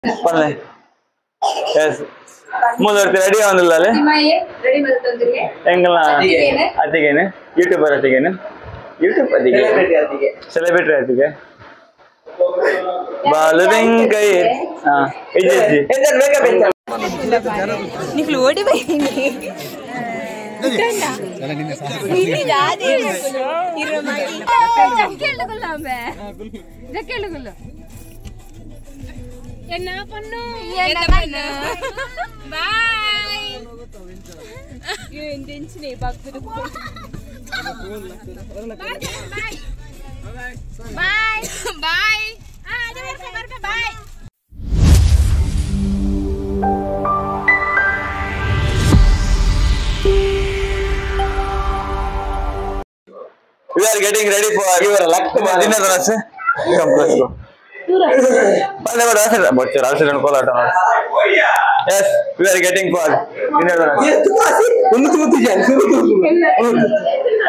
ಪಲ್ಲೆ ಎಸ್ ಮೂಲ ready ಆವೊಂದುಲ್ಲ ಎಂಗಲ ಅತ್ತಿಗೇನೆ YouTuber ಅತ್ತಿಗೇನೆ YouTube ಅತ್ತಿಗೆ ಸೆಲೆಬ್ರಿಟಿ ಅತ್ತಿಗೆ ಬಾಲು ವೆಂಕಯ್ಯ ಹಾ ಇಜ್ಜಿ ನಿಕ್ಲು ಓಡಿ ಬೈನಿ bye bye bye. We are getting ready for your dinner, Rasa. Come, let's go. Yes, we are getting for dinner. Yes,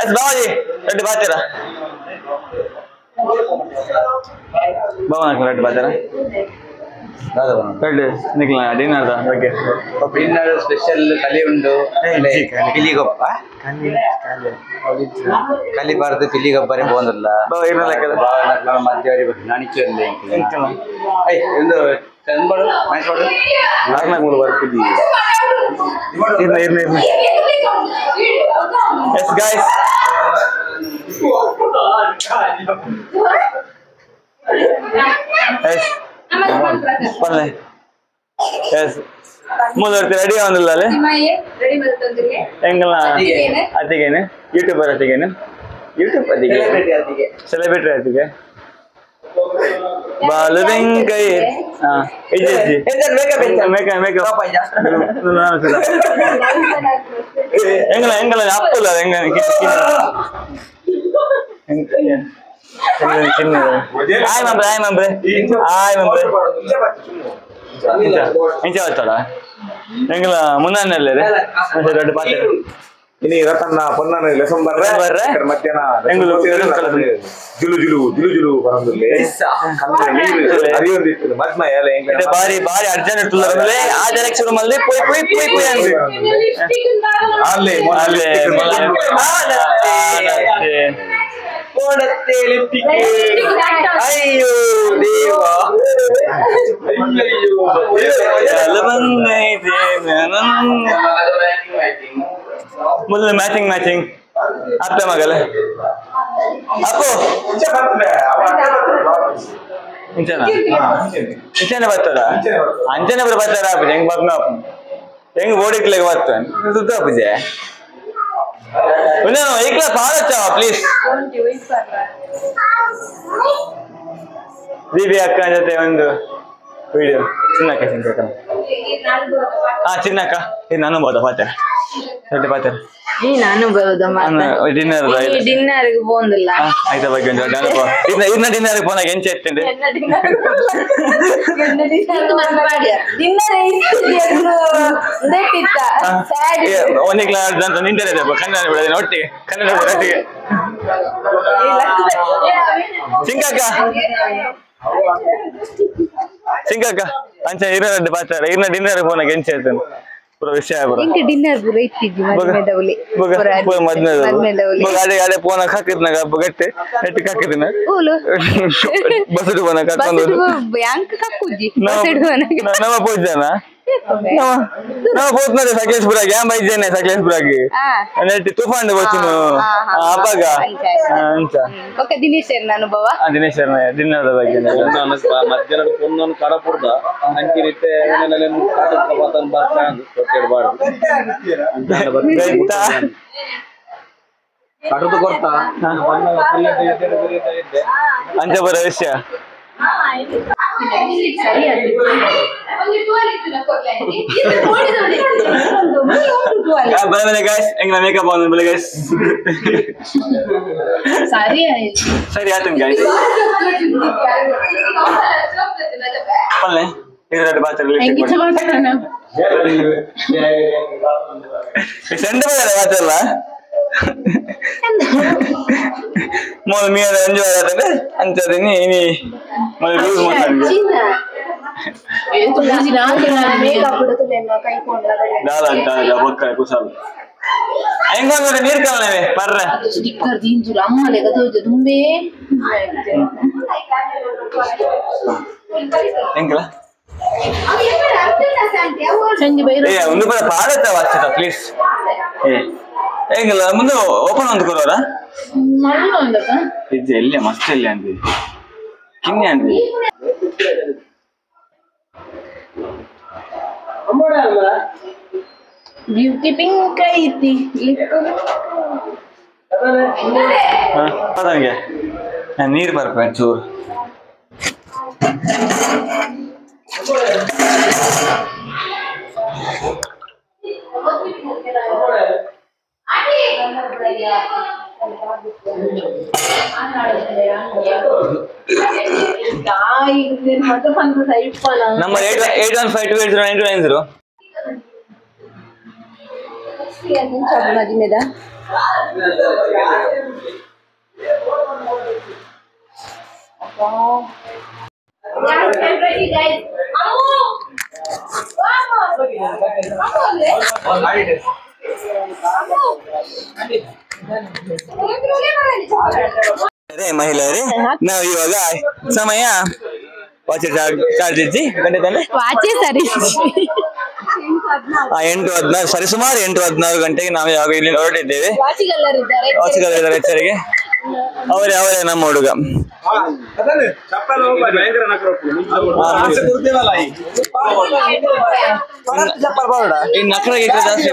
Babaji, ready baatira. Baba nak ready baatira. Ready, nikla dinner da. Okay. Dinner special kali undu. Piligoppa. ಕಲಿ ಬಾರದು ಪಿಲಿಗೊಬ್ಬರೇ ಬೋಂದಲ್ಲ ಮಧ್ಯವರಿ ನಾಣಿಚೂರಲ್ಲಿ ಒಂದು ಚಂದ ಮೈಸೂರು ನಾಲ್ಕು ಬರ್ತಿದ್ದೀವಿ. Yes guys, S ಪಲ್ಲೆ S ಮೂಲ ready ಆವೊಂದುಲ್ಲ ಎಂಗಲ ಅತ್ತಿಗೇನೆ YouTuber ಅತ್ತಿಗೇನೆ YouTube ಅತ್ತಿಗೆ celebrity ಅತ್ತಿಗೆ ಬಾಲು ವೆಂಕಯ್ಯ ಹಾ ಇಜ್ಜಿ ಮೇಕಪ್ ಮೇಕಪ್ ಎಂಗಲ ಎಂಗಲ ಅಪ್ಪಲ್ಲ ಎಂಗ ಆಯ್ ಮಂಬ್ರೆ ಆಯ್ ಮಂಬ್ರೆ ಆಯ್ ಮಂಬ್ರೆ ಇಂಚ ಬರ್ತಾಡ ಎಂಗಲ ಮುನ್ನಾನಲ್ಲೇ ದೊಡ್ಡ ಪಾತ್ರ ಇನಿ ರತನ್ನ ಪೊನ್ನನ ಲೆಸಂ ಬರ್ರೆ ಮಧ್ಯಾಹ್ನ ಜುಲು ಜುಲು ಜುಲು ಜುಲು ಬರಂದುಲ್ಲೆ ಕಣ್ಣು ನೀರು ಹರಿಯೊಂದಿತ್ತು ಮದ್ಮ ಎಲೆ ಎಂಗಲ ಬಾರಿ ಬಾರಿ ಅರ್ಜೆಂಟ್ ತುಲ್ಲರೆ ಆ ಡೈರೆಕ್ಷನ್ ಮಲ್ಲಿ ಪೋಯ್ ಪೋಯ್ ಪೋಯ್ ಪೋಯ್ ಅಂದೆ ಅಲ್ಲೇ ಅಲ್ಲೇ ಕೋಡತ್ತೆ ಲಿಪ್ಟಿಕ್ ಅಯ್ಯೋ ದೇವಾ ಅಯ್ಯೋ ಮೊದಲು ಮ್ಯಾಚಿಂಗ್ ಮ್ಯಾಚಿಂಗ್ ಅತ್ತೆ ಮಗಲ ಅಪ್ಪು ಇಂಚನ ಇಂಚನೆ ಬರ್ತದ ಅಂಚನೆ ಬರ ಬರ್ತಾರ ಅಪ್ಪು ಹೆಂಗ್ ಬಗ್ನ ಅಪ್ಪು ಹೆಂಗ್ ಓಡಿಕ್ಲೆಗ್ ಬರ್ತಾನೆ ಸುತ್ತ ಅಪ್ಪುಜೆ ಏಕ್ಲ ಪಾಡಚ್ಚಾವ ಪ್ಲೀಸ್. ಬೀಬಿ ಅಕ್ಕ ಜೊತೆ ಒಂದು ವಿಡಿಯೋ. ಚಿನ್ನಕ್ಕ ಚಿನ್ನಕ್ಕ ಹಾ ಚಿನ್ನಕ್ಕ ಇದು ನಾನು ಬೋದ ಪಾತ್ರ ದೊಡ್ಡ ಪಾತ್ರ ನಾನು ಡಿನ್ನರ್ ಡಿನ್ನರ್ ಪೋಂದಿಲ್ಲ ಆಯ್ತಾ ಬಗ್ಗೆ ಒಂದು ದೊಡ್ಡ ಅನುಭವ ಇನ್ನ ಡಿನ್ನರ್ ಪೋನಾಗ ಎಂಚ ಎತ್ತಂಡೆ ಒಂದೇ ಕ್ಲಾಸ್ ಅಂತ ನಿಂತರೆ ಕನ್ನಡ ಬಿಡೋದು ಒಟ್ಟಿಗೆ ಕನ್ನಡ ಒಟ್ಟಿಗೆ ಸಿಂಕಕ್ಕ ಸಿಂಕಕ್ಕ ಅಂಚ ಇರ ಪಾತ್ರ ಇನ್ನ ಡಿನ್ನರ್ ಪೋನಾಗ ಎಂಚ ಎತ್ತಂಡೆ ಪೂರ ವಿಷಯ ಪೂರ ಡಿನ್ನರ್ ಪೂರ ಇತ್ತಿಜ್ಜಿ ಮದ್ಮೆದವುಲಿ ಪೂರ ಮದ್ಮೆದವುಲಿ ಅಡೆ ಅಡೆ ಪೋನ ಹಾಕಿದ್ನಾಗ ಗಟ್ಟೆ ನೆಟ್ಟಿ ಹಾಕಿದಿನ ಬಸ್ಸು ಪೋನ ಕಕ್ಕೊಂದು ಬ್ಯಾಂಕ್ ಕಕ್ಕುಜ್ಜಿ ನಮ್ಮ ಪೂಜನ ನಮ್ಮ ಪೋತ್ನದೆ ಸಕಲೇಶ್ಪುರಗೆ ಆಂಬ ಇದ್ದೇನೆ ಸಕಲೇಶ್ಪುರಗೆ ನೆಟ್ಟಿ ತುಫಾನ್ ಬಸ್ಸಿನು ಅಪ್ಪಾಗ ಅಂಚ ಓಕೆ ದಿನೇಶ್ ಅನುಭವ ದಿನೇಶ್ ಡಿನ್ನರ್ ಬಗ್ಗೆ ಮಧ್ಯಾಹ್ನ ಪೊನ್ನನ್ನು ಕಡಪುಡ್ದ ಅಂಚಿರಿತೆ ಕಡದು ಕೊರ್ತಾ ಅಂಚ ಬರೋ ವಿಷಯ ಮೇಕಪ್ ಗೈಸ್ ಸರಿ ಆಯ್ತು ಗೈಸ್ ಪಲ್ಲೆ ಇದರ ಪಾತ್ರ ಸೆಂಡ ಮಾತಲ್ಲ ಮೊದಲು ಮೀನ ಎಂಜಾಯ್ ಆತಂದ್ರೆ ಅಂಚದಿನಿ ಇನಿ ಮೊದಲು ಯೂಸ್ ಮಾಡ್ತಾರೆ. ದಾಲ ದಾಲ ಬೊಕ್ಕ ಕುಸಾಲ್ ಹೆಂಗೊಂದ್ರೆ ನೀರ್ ಕಲ್ನವೆ ಪರ್ರೆ ಸ್ಟಿಕ್ಕರ್ ದಿಂಜುಲು ಅಮ್ಮಲೆಗ ತೋಜ ದುಂಬೇ ಎಂಕಲ ಸಂಜೆ ಬೈರ ಏ ಒಂದು ಪದ ಪಾಡತ್ತ ವಾಚಿತ ಪ್ಲೀಸ್ ಏ ಎಂಕಲ ಮುಂದೆ ಓಪನ್ ಒಂದು ಕೊರೋರ ಮಲ್ಲ ಒಂದಕ್ಕ ಇಜ್ಜೆ ಎಲ್ಲೆ ಮಸ್ತ್ ಎಲ್ಲೆ ಅಂದಿ ಕಿನ್ನೆ ಅಂದಿ ಬ್ಯೂಟಿ ಪಿಂಕ್ ಐತಿ ನನಗೆ ನೀರು ಬರ್ಪೆ ಚೂರು Number 8152809290. ಮಹಿಳೆಯರೇ, ನಾವು ಇವಾಗ ಸಮಯ ವಾಚ್ ಚಾರ್ಜ್ ಇಜ್ಜಿ ಗಂಟೆ ತಾನೆ? ವಾಚೇ ಸರಿ. 8:16, ಸರಿ ಸುಮಾರು 8:16 ಗಂಟೆಗೆ ನಾವು ಯಾವಾಗ ಇಲ್ಲಿ ಹೊರಟಿದ್ದೇವೆ. ವಾಚಿಗಲ್ಲರಿದ್ದಾರೆ, ವಾಚಿಗಲ್ಲರಿದ್ದಾರೆ ಎಚ್ಚರಿಗೆ. ಅವರೇ ಅವರೇ ನಮ್ಮ ಹುಡುಗ. ಈ ನಕರ ಗಿಕ್ರ ಜಾಸ್ತಿ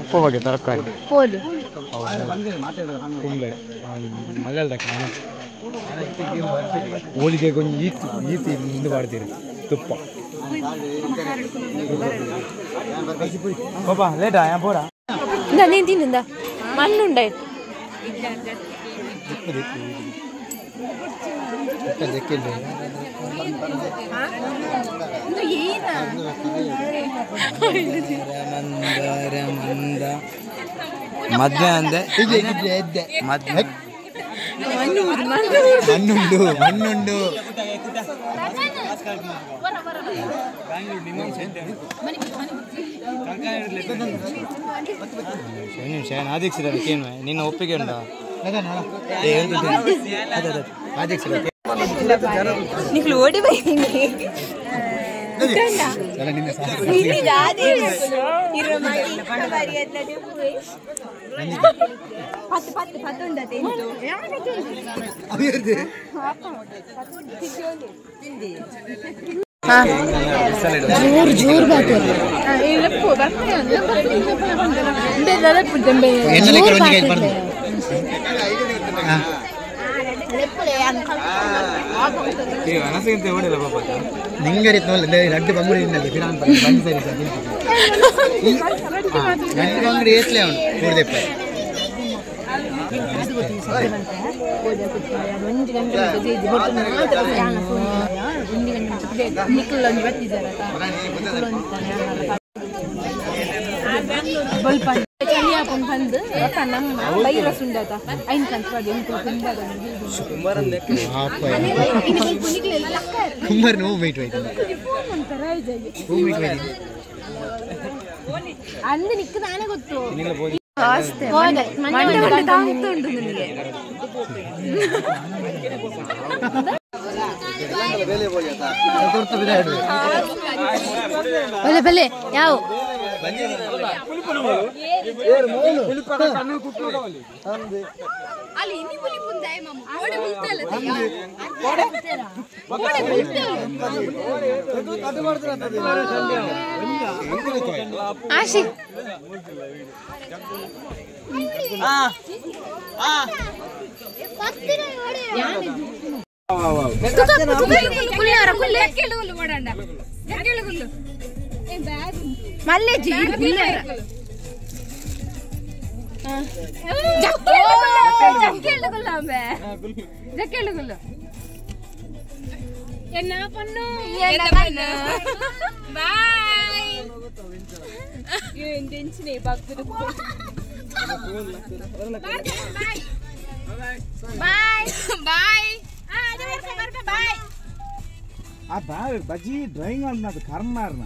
ಮುಪ್ಪ ಬಗೆ ತರಕಾರಿ ಪೋಲು ಕುಂಬ್ಳೆ ಮಲಯಾಳದ ಹೋಳಿಗೆ ಕೊಂಚ ಈತು ಈತು ಇಂದು ಮಾಡ್ತೀರಿ ತುಪ್ಪ ಪಾಪಾ ಲೇಟಾ ಯಾ ಪೋರಾ ನೀನು ತಿನ್ನುಂದ ಮಣ್ಣುಂಡಾಯ್ತು ಮಧ್ಯಾಹ್ನ ಮಣ್ಣುಂಡು ಮಣ್ಣುಂಡು ನಿಮಿಷ ಆದೀಕ್ಷಿತ ನಿನ್ನ ಒಪ್ಪಿಗೆ ಉಂಟಾ? ನಿಕ್ಲು ಓಡಿ ಬೈತೀನಿ ಜೋರ್ ಜೋರ್ ರಡ್ಡು ಬಂಗುಡಿ ರಡ್ಡು ಬಂಗುಡಿ ಏತ್ಲೆ ಅವನು ಕೂಡ್ದೆಪ್ಪ. ಕುಂಬಾರ ನೋವು ಮೈಟ್ ಹೋಯ್ತು ಅಂದು ನಿಕ್ಕ ತಾನೇ ಗೊತ್ತು. ಬಲೆ ಬಲೆ ಯಾವ ಆಶಿ ಮಲ್ಲೇಜಿ ಬಜ್ಜಿ ಡ್ರಾಯಿಂಗ್ ಅನ್ನೋದು ಕರ್ಮಾರ್ನ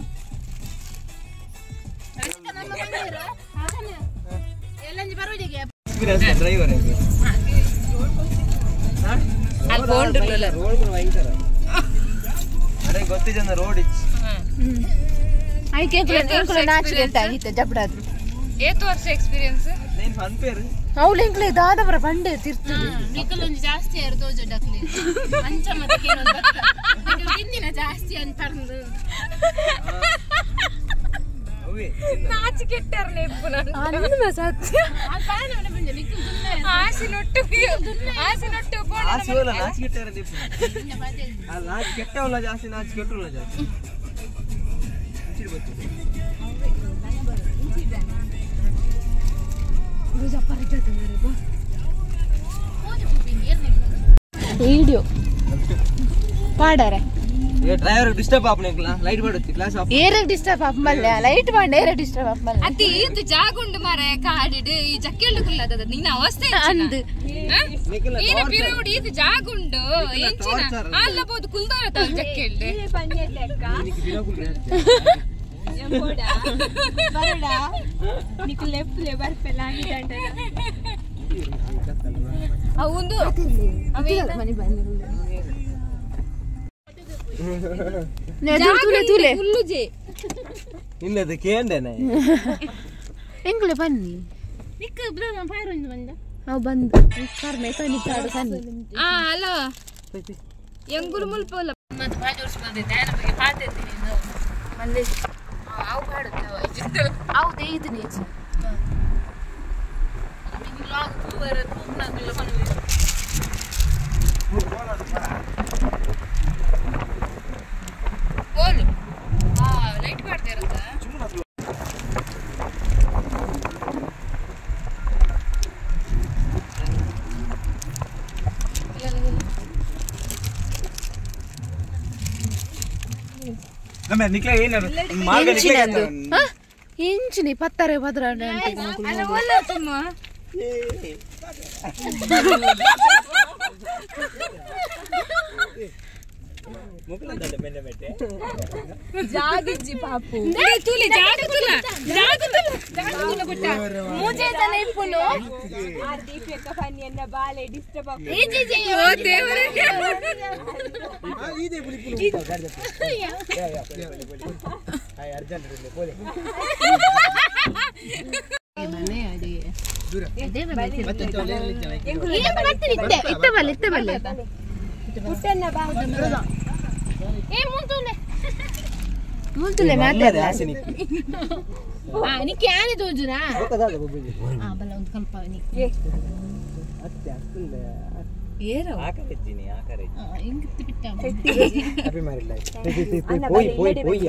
ದಾದವರ ಬಂಡೆ ತಿರ್ತು ಜಾಸ್ತಿ ಜಾಸ್ತಿ ಅಂತ ವಿಡಿಯೋ ಪಾಡಾರೆ ಡ್ರೈವರ್ ಡಿಸ್ಟರ್ಬ್ ಆಪನೆಕ್ಲ ಲೈಟ್ ಬಡುತ್ತಿ ಕ್ಲಾಸ್ ಆಫ್ ಏರಗ್ ಡಿಸ್ಟರ್ಬ್ ಆಪಮಲ್ಲ ಲೈಟ್ ಬಂಡ ಏರ ಡಿಸ್ಟರ್ಬ್ ಆಪಮಲ್ಲ ಅತಿ ಈತು ಜಾಗುಂಡು ಮಾರೆ ಕಾಡಿಡು ಈ ಜಕ್ಕೆಲ್ಡು ಕುಲ್ಲದ ನಿನ್ನ ಅವಸ್ಥೆ ಅಂದು ಏನ ಪಿರುಡು ಈತು ಜಾಗುಂಡು ಎಂಚಿನ ಅಲ್ಲ ಬೋದು ಕುಲ್ದೋರ ತಾವು ಜಕ್ಕೆಲ್ಡು ಅವುಂದು ಮನಿ ಬಂದು ತುಲೆ ತುಲೆ ಕುಲ್ಲುಜೆ ಇಲ್ಲದ ಕೇಂದನೆ ಎಂಗುಲೆ ಬನ್ನಿ ನಿಕ್ಕ ಫೈರ್ ಬಂದ ಅವು ಬಂದು ಕರ್ಮೆ ಕಣ್ಣಿ ಸನ್ನಿ ಆ ಅಲ್ಲ ಎಂಗುಲು ಮುಲ್ಪೋಲ ಮತ್ತೆ ಬಾಜು ವರ್ಷ ಬಂದಿದ್ದೆ ನಾನು ಬಗ್ಗೆ ಪಾತಿರ್ತೀನಿ ಅವು ಪಾಡುತ್ತೆ ಅವು ದೇಯ್ದು ನೀಚು ಬೋಲು ಆ ಲೈಟ್ ಮಾಡ್ತಾ ಇರುತ್ತಾ ಇಂಚಿನಿ ಪತ್ತಾರೆ ಭದ್ರ ಜಾಗಿಜ್ಜಿ ಪಾಪು ತೂಲಿ ಜಾಗ ತುಲ ಜಾಗ ತುಲ ಜಾಗ ತುಲ ಗುಟ್ಟ ಮೂಜೆ ಜನ ಇಪ್ಪುನು ಓ ದೇವರೇ. ಇತ್ತೆ ಬಲ್ಲೆ ಇತ್ತೆ ಬಲ್ಲೆ ಮುಲ್ತುಲೆ ಮಾತಾಡ ನಿಕ್ಕೆ ಆನೆ ತೋಜುನಾ ಬಲ್ಲ ಒಂದು ಕಲ್ಪ ನಿಕ್ಕೆ ಏರೋ ಹಿಂಗ್ ತಿಪ್ಪಿಟ್ಟ ಪೋಯಿ ಪೋಯಿ ಪೋಯಿ.